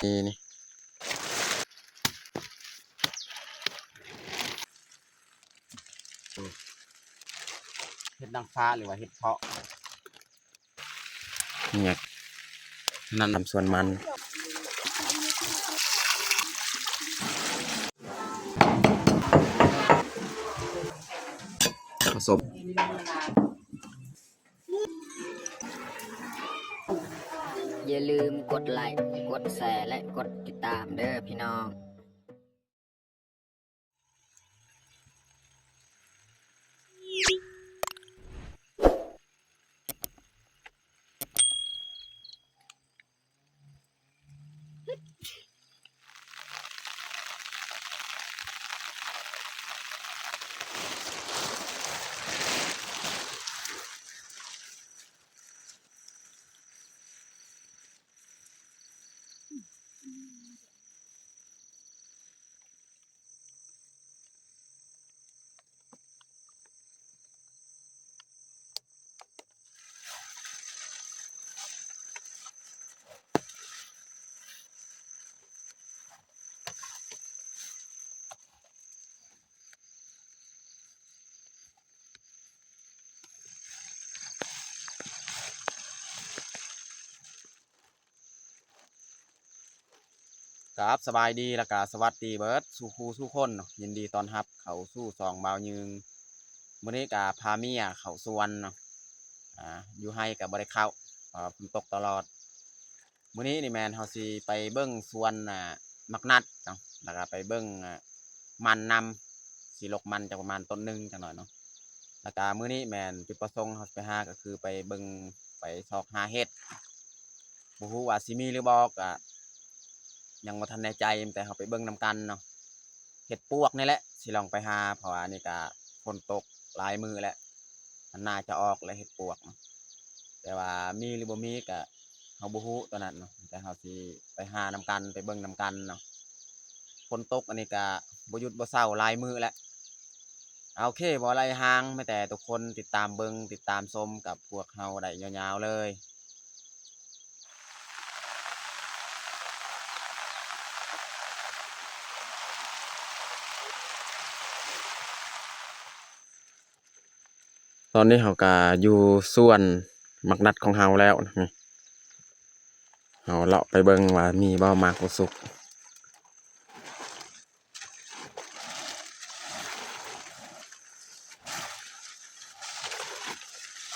ນີ້ ນີ້ ເຫັດນາງຟ້າ ຫຼືວ່າເຫັດເຜາະ ນີ້ ນັ້ນນຳສວນມັນ ປະສົບ. ຢ່າລືມກົດໄລ້ ກົດແຊ ແລະ ກົດຕິດຕາມເດີພີ່ນ້ອງ. ກາບສະບາຍດີ ແລ້ວກະສະຫວັດດີເບິດສູ່ຄູ່ສູ່ຄົນເນາະ, ຍິນດີຕ້ອນຮັບເຂົ້າສູ່ຊ່ອງບ່າວຍືງ. ມື້ນີ້ກະພາເມຍເຂົ້າສວນເນາະ, ອາ ຢູ່ໄຮ່ກະບໍ່ໄດ້ເຂົ້າ ເພາະວ່າຝົນຕົກຕະຫຼອດ. ມື້ນີ້ນີ້ແມ່ນເຮົາຊິໄປເບິ່ງສວນ ອາ ໝາກນັດເນາະ, ແລ້ວກະໄປເບິ່ງ ອາ ມັນນຳ, ຊິລົກມັນຈັກປະມານຕົ້ນໜຶ່ງຈັກໜ້ອຍເນາະ. ແລ້ວກະມື້ນີ້ແມ່ນຈຸດປະສົງເຮົາໄປຫາ ກໍຄືໄປເບິ່ງ ໄປຊອກຫາເຫັດ, ບໍ່ຮູ້ວ່າຊິມີຫຼືບໍ່ ກະຍັງບໍ່ທັນແນ່ໃຈ, ແຕ່ເຮົາໄປເບິ່ງນຳກັນເນາະ. ເຫັດປວກນີ້ແຫຼະ ຊິລອງໄປຫາ ເພາະວ່ານີ້ກະຝົນຕົກຫຼາຍມື້ແລ້ວ, ມັນໜ້າຈະອອກແຫຼະເຫັດປວກ. ແຕ່ວ່າມີຫຼືບໍ່ມີກະເຮົາບໍ່ຮູ້ຕົວນັ້ນເນາະ, ແຕ່ເຮົາຊິໄປຫານຳກັນ ໄປເບິ່ງນຳກັນເນາະ. ຝົນຕົກອັນນີ້ກະບໍ່ຢຸດບໍ່ເຊົາຫຼາຍມື້ແລ້ວ. ໂອເຄ ບໍ່ໄລ່ຫ່າງ ໃຫ້ແຕ່ທຸກຄົນຕິດຕາມເບິ່ງ ຕິດຕາມຊົມກັບພວກເຮົາໄດ້ຍາວໆເລີຍ. ຕອນນີ້ເຮົາກະຢູ່ສວນໝາກນັດຂອງເຮົາແລ້ວນະ, ນີ້ ເຮົາເລາະໄປເບິ່ງວ່າມີບໍ່ໝາກບໍ່ສຸກ.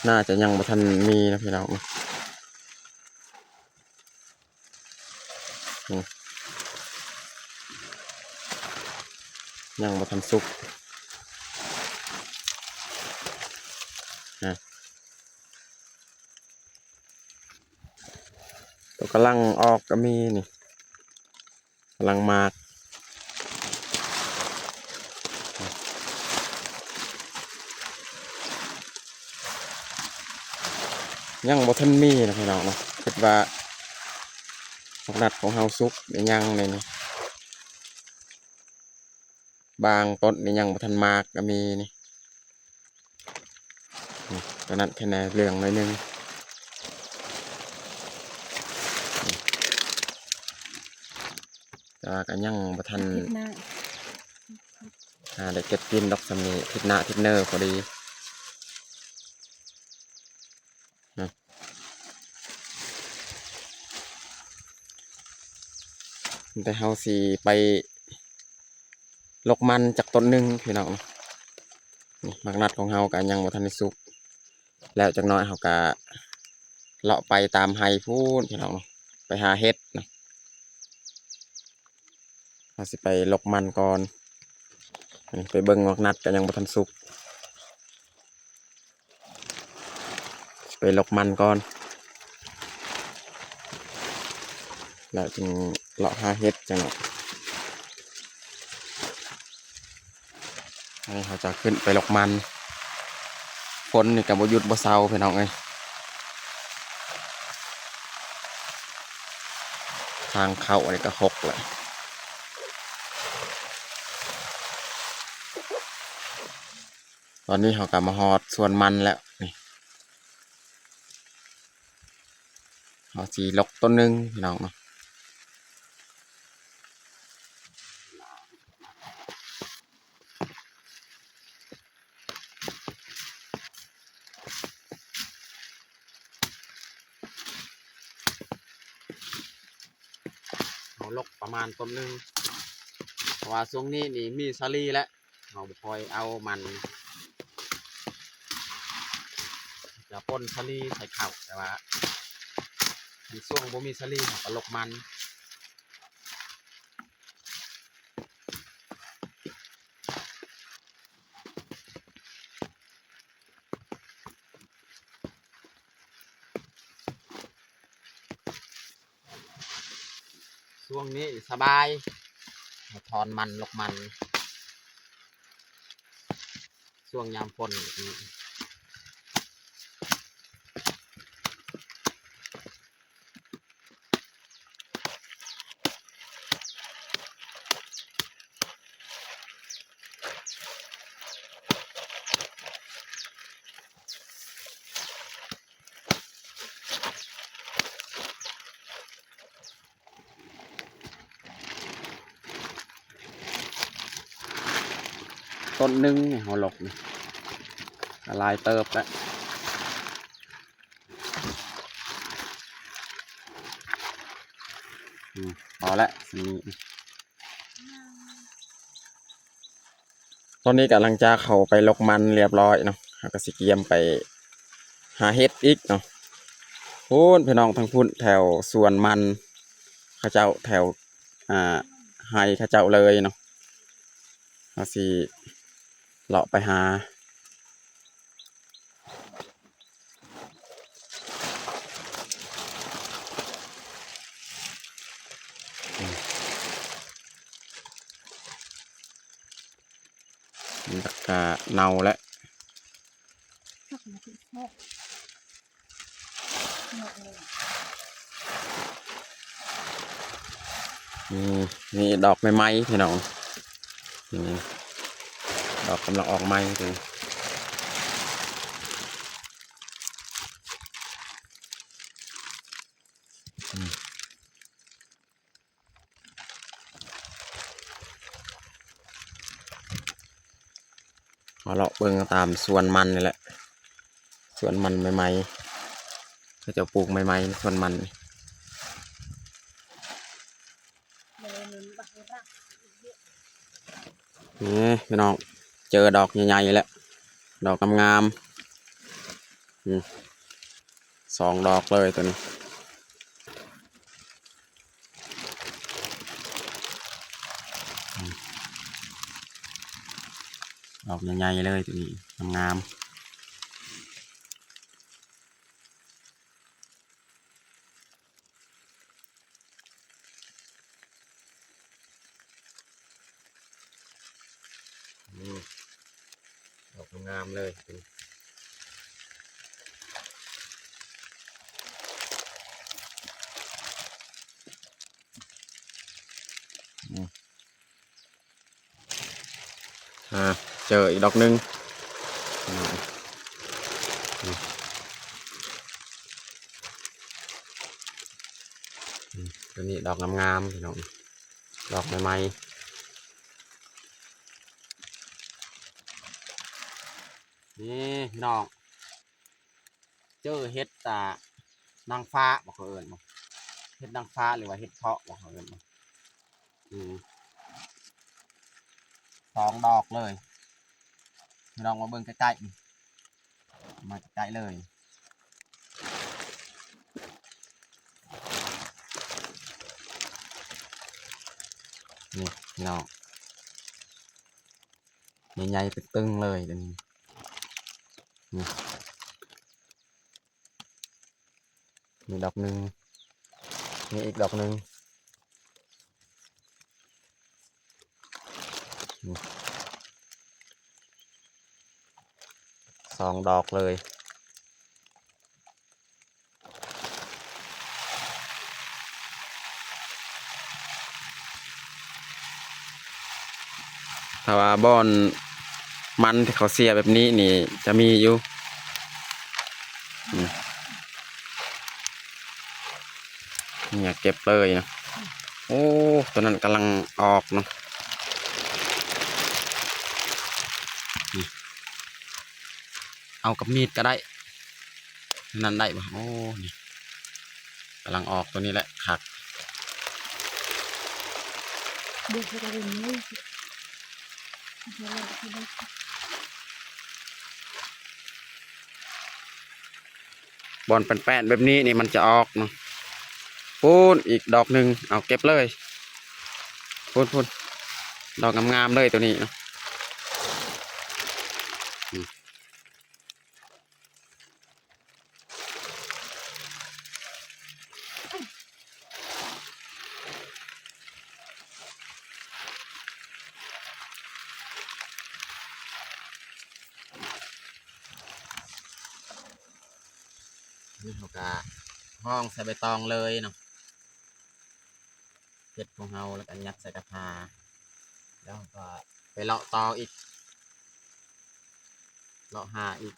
ໜ້າຈະຍັງບໍ່ທັນມີນະພີ່ນ້ອງ. ອືມ ຍັງບໍ່ທັນສຸກນະ, ໂຕກຳລັງອອກກໍມີນີ້, ກຳລັງໝາກ. ຍັງບໍ່ທັນມີນະພີ່ນ້ອງເນາະ, ຄິດວ່າໝາກນັດຂອງເຮົາສຸກຫຼືຍັງແດ່ນີ້. ບາງຕົ້ນນີ້ຍັງບໍ່ທັນໝາກກໍມີນີ້, ນີ້ ຕົວນັ້ນແຄ່ແນ່ເຫຼືອງໜ້ອຍໜຶ່ງ, ນີ້ ແຕ່ວ່າກໍຍັງບໍ່ທັນ ອາ ໄດ້ເກັບກິນດອກສ່ຳນີ້, ທິດໜ້າທິດເນີພໍດີ. ແຕ່ເຮົາຊິໄປລົກມັນຈັກຕົ້ນໜຶ່ງພີ່ນ້ອງ. ນີ້ໝາກນັດຂອງເຮົາກໍຍັງບໍ່ທັນໄດ້ສຸກ, ແລ້ວຈັກໜ້ອຍເຮົາກໍເລາະໄປຕາມໄຮ່ພຸ້ນພີ່ນ້ອງ, ໄປຫາເຫັດນະ. ເຮົາຊິໄປລົກມັນກ່ອນ, ໄປເບິ່ງໝາກນັດກໍຍັງບໍ່ທັນສຸກ, ໄປລົກມັນກ່ອນ ແລ້ວຈຶ່ງເລາະຫາເຫັດຈັ່ງເນາະ. ອັນນີ້ເຮົາຈະຂຶ້ນໄປລົກມັນ, ຝົນນີ້ກໍບໍ່ຢຸດບໍ່ເຊົາພີ່ນ້ອງເອີຍ. ທາງເຂົ້າອັນນີ້ກໍຫົກແລ້ວ. ຕອນນີ້ເຮົາກໍມາຮອດສວນມັນແລ້ວ, ນີ້ ເຮົາຊິລົກຕົ້ນໜຶ່ງພີ່ນ້ອງເນາະ. ລົກປະມານຕົ້ນໜຶ່ງ ເພາະວ່າຊ່ວງນີ້ນີ້ມີສາລີແຫຼະ ເຮົາບໍ່ຄ່ອຍເອົາມັນ ຈະປົນສາລີໃສ່ເຂົ້າ ແຕ່ວ່າ ໃນຊ່ວງບໍ່ມີສາລີເຮົາກໍລົກມັນ. ຊ່ວງນີ້ສະບາຍ ເຮົາຖອນມັນ ລົກມັນ ຊ່ວງຍາມຝົນນີ້. ຕົ້ນໜຶ່ງນີ້ເຮົາລົກນີ້ ກໍຫຼາຍເຕີບແລ້ວ. ອືມ ພໍແລ້ວ ສ່ຳນີ້. ຕອນນີ້ກໍຫຼັງຈາກເຮົາໄປລົກມັນລຽບລ້ອຍເນາະ ເຮົາກໍຊິກຽມໄປຫາເຫັດອີກເນາະ. ພຸ້ນ ພີ່ນ້ອງ ທາງພຸ້ນ ແຖວສວນມັນເຂົາເຈົ້າ ແຖວ ອ່າ ໄຮ່ເຂົາເຈົ້າເລີຍເນາະ. ເຮົາຊິເລາະໄປຫາ ມັນກະເນົ່າແລ້ວ. ນີ້ ນີ້ດອກໃໝ່ໆ ພີ່ນ້ອງ ນີ້ ດອກກຳລັງອອກໃໝ່ ນີ້ ອືມ. ມາເລາະເບິ່ງຕາມສວນມັນນີ້ແຫຼະ ສວນມັນໃໝ່ໆ ເຂົາເຈົ້າປູກໃໝ່ໆ ສວນມັນນີ້. ນີ້ພີ່ນ້ອງ ເຈີດອກໃຫຍ່ໆ ແລ້ວ ດອກງາມໆ ອືມ ສອງດອກເລີຍໂຕນີ້. ດອກໃຫຍ່ໆ ເລີຍໂຕນີ້ ງາມໆ. ອືມ ດອກງາມໆ ເລີຍ ອືມ. ອ່າ ເຈີອີກດອກໜຶ່ງ ອືມ ໂຕນີ້ດອກງາມໆ ພີ່ນ້ອງ ດອກໃໝ່ໆ. ນີ້ພີ່ນ້ອງ ເຈີເຫັດ ອ່າ ນາງຟ້າບໍ່ ເຂົາເອີ້ນບໍ່ ເຫັດນາງຟ້າ ຫຼືວ່າເຫັດເຜາະບໍ່ ເຂົາເອີ້ນບໍ່ ອືມ ສອງດອກເລີຍ ພີ່ນ້ອງມາເບິ່ງໃກ້ໆ ນີ້ ມາໃກ້ໆ ເລີຍ ນີ້ພີ່ນ້ອງ ໃຫຍ່ໆ ຕຶງໆ ເລີຍໂຕນີ້ ນີ້ ນີ້ດອກໜຶ່ງ ນີ້ອີກດອກໜຶ່ງ ນີ້ ສອງດອກເລີຍ. ຖ້າວ່າບ່ອນມັນທີ່ເຂົາເສຍແບບນີ້ນີ້ຈະມີຢູ່ ອືມ ນີ້ເກັບເລີຍນະ. ໂອ້ ໂຕນັ້ນກຳລັງອອກເນາະ ນີ້ ເອົາກັບມີດກໍໄດ້ ນັ້ນໄດ້ບໍ່? ໂອ້ ນີ້ກຳລັງອອກ ໂຕນີ້ແຫຼະຄັກ ອືມ. ບ່ອນແປ້ນໆແບບນີ້ນີ້ມັນຈະອອກເນາະ. ພຸ້ນ ອີກດອກໜຶ່ງ ເອົາເກັບເລີຍ. ພຸ້ນໆ ດອກງາມໆເລີຍໂຕນີ້ເນາະ. ນີ້ເຮົາກະຮອງໃສ່ໃບຕອງເລີຍເນາະ ເຫັດຂອງເຮົາ ແລ້ວກະຍັດໃສ່ກະຖາ ແລ້ວເຮົາກະໄປເລາະຕໍ່ອີກ ເລາະຫາອີກ.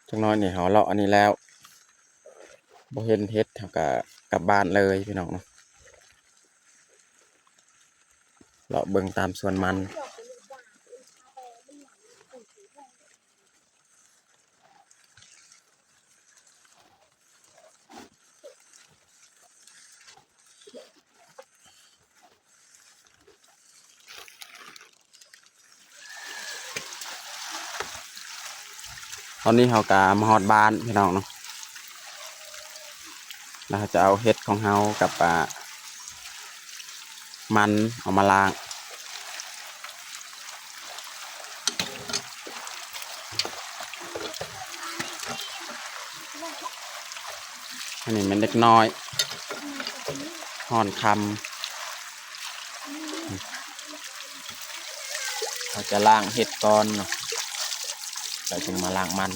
ຈັກໜ້ອຍນີ້ເຮົາເລາະອັນນີ້ແລ້ວ ບໍ່ເຫັນເຫັດ ເຮົາກະກັບບ້ານເລີຍພີ່ນ້ອງເນາະ. ເລາະເບິ່ງຕາມສວນມັນ. ຕອນນີ້ເຮົາກະມາຮອດບ້ານພີ່ນ້ອງເນາະ ແລ້ວເຮົາຈະເອົາເຫັດຂອງເຮົາກັບ ອາ ມັນເອົາມາລ້າງ. ອັນນີ້ແມ່ນເດັກນ້ອຍ ຮອນຄ່ຳ ເຮົາຈະລ້າງເຫັດກ່ອນເນາະ ແລ້ວຈຶ່ງມາລ້າງມັນ.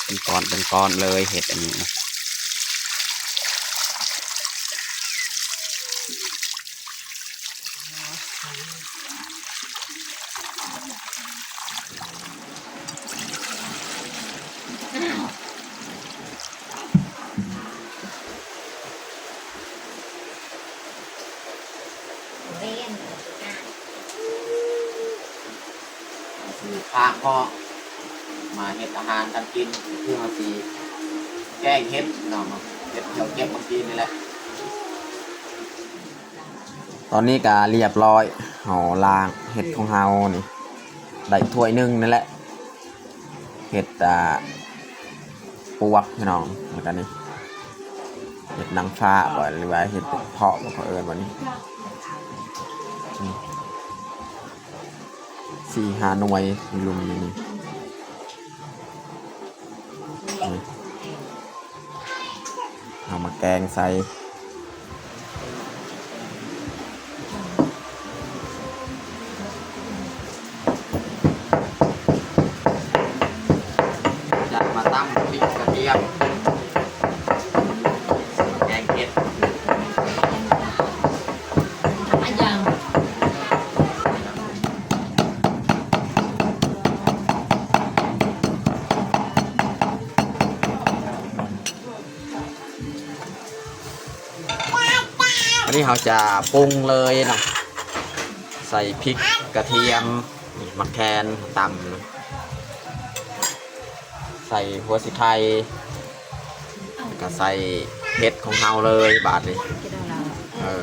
ເປັນກ້ອນເປັນກ້ອນເລີຍ ເຫັດອັນນີ້ນະ. ເຮົາຊິພາເຄາະມາເຮັດອາຫານກັນກິນ ຄືເຮົາຊິແກງເຫັດເນາະ ເຫັດທີ່ເຮົາເກັບມາກິນນີ້ແຫຼະ. ຕອນນີ້ກະລຽບຮ້ອຍ ເຮົາລ້າງເຫັດຂອງເຮົານີ້ ໄດ້ຖ້ວຍໜຶ່ງນີ້ແຫຼະ ເຫັດ ອ່າ ປວກພີ່ນ້ອງ ແລ້ວກະນີ້ ເຫັດນາງຟ້າບໍ ຫຼືວ່າເຫັດເຜາະບໍ ເຂົາເອີ້ນວ່ານີ້ ອືມ ສີ່ຫ້າໜ່ວຍຢູ່ລຸ່ມນີ້. ເອົາມາແກງໃສ່ ຈະມາຕຳພຣິກກະທຽມ ແກງເຜັດ. ອັນນີ້ເຮົາຈະປຸງເລີຍເນາະ ໃສ່ພຣິກ ກະທຽມ ໝາກແຄນ ຕຳ ໃສ່ຫົວສີໄຄ ແລ້ວກະໃສ່ເຫັດຂອງເຮົາເລີຍບາດນີ້ ເອີ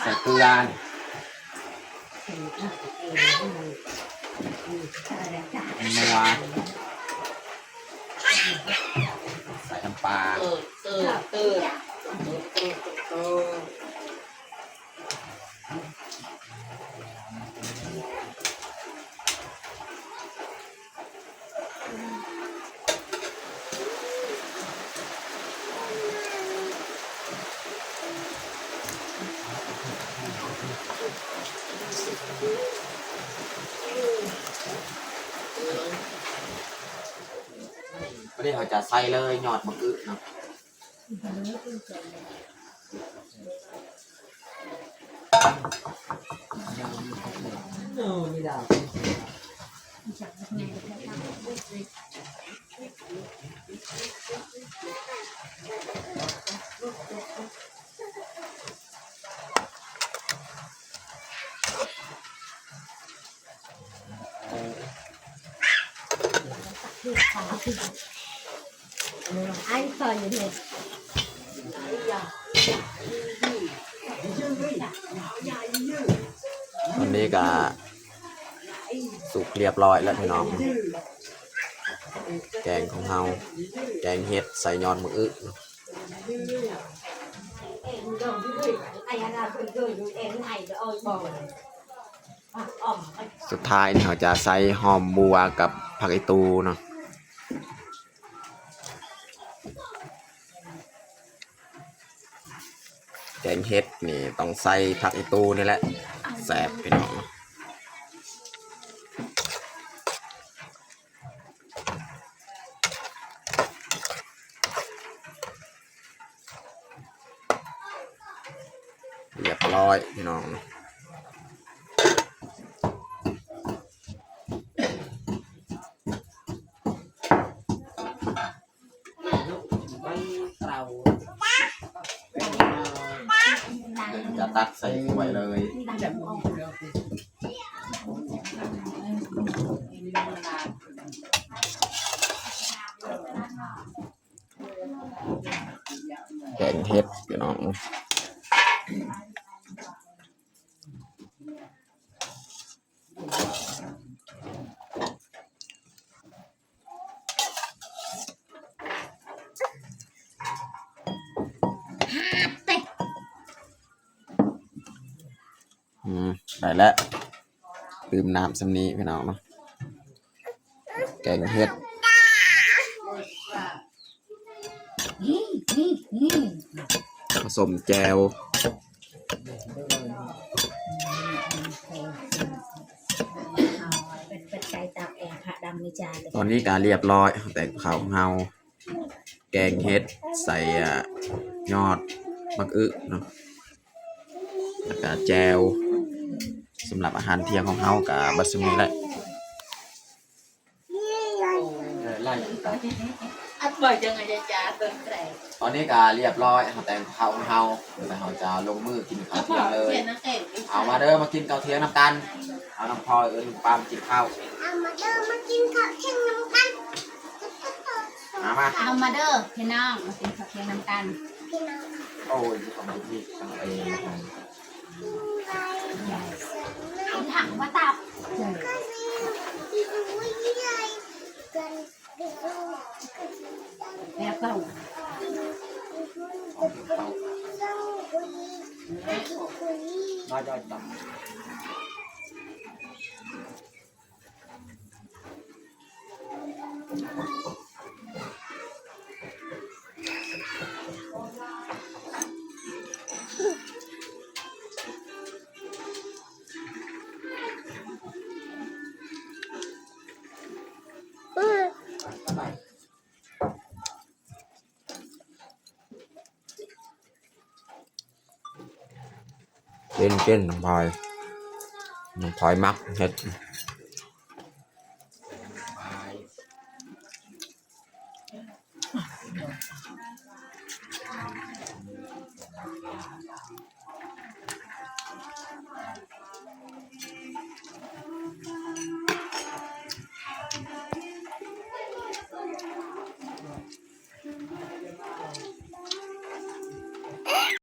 ໃສ່ເກືອ ນົວ. ໃສ່ນ້ຳປາ ເອີ ເອີ ເອີ ເອີ. ບາດນີ້ເຮົາຈະໃສ່ເລີຍຍອດບັກອຶເນາະ. ອັນນີ້ກະສຸກລຽບລ້ອຍແລ້ວພີ່ນ້ອງ ແກງຂອງເຮົາ ແກງເຫັດໃສ່ຍອດບັກອຶ. ສຸດທ້າຍນີ້ເຮົາຈະໃສ່ຫອມບົ່ວກັບຜັກອີ່ຕູເນາະ. ແກງເຫັດນີ້ຕ້ອງໃສ່ຜັກອີ່ຕູນີ້ແຫຼະ ແຊບພີ່ນ້ອງ. ລຽບລ້ອຍພີ່ນ້ອງ. ຈະຕັກໃສ່ຖ້ວຍເລີຍ. ແກງເຫັດພີ່ນ້ອງ. ອືມ ໄດ້ແລ້ວ ຕື່ມນ້ຳສ່ຳນີ້ພີ່ນ້ອງເນາະ. ແກງເຫັດ ຜະສົມແຈ່ວ. ຕອນນີ້ກະລຽບລ້ອຍ ແຕ່ງເຂົ້າຂອງເຮົາ ແກງເຫັດໃສ່ ອາ ຍອດບັກອຶເນາະ ແລ້ວກະແຈ່ວ. ສຳລັບອາຫານທ່ຽງຂອງເຮົາກະເບິດສ່ຳນີ້ແຫຼະ. ຕອນນີ້ກະລຽບລ້ອຍ ເຮົາແຕ່ງເຂົ້າຂອງເຮົາ ແລ້ວເຮົາຈະລົງມືກິນເຂົ້າທ່ຽງເລີຍ. ເອົາມາເດີ ມາກິນເຂົ້າທ່ຽງນຳກັນ. ເອົາ ນ້ອງພອຍເອີ້ນລຸງປາມກິນເຂົ້າ. ເອົາມາເດີ ມາກິນເຂົ້າທ່ຽງນຳກັນ. ມາ ມາ ເອົາມາເດີພີ່ນ້ອງ ມາກິນເຂົ້າທ່ຽງນຳກັນ. ໂອ້ຍ ທຳຜິດທາງເອງ. ກິນ ກິນ ນ້ອງພອຍ ນ້ອງພອຍມັກເຫັດ.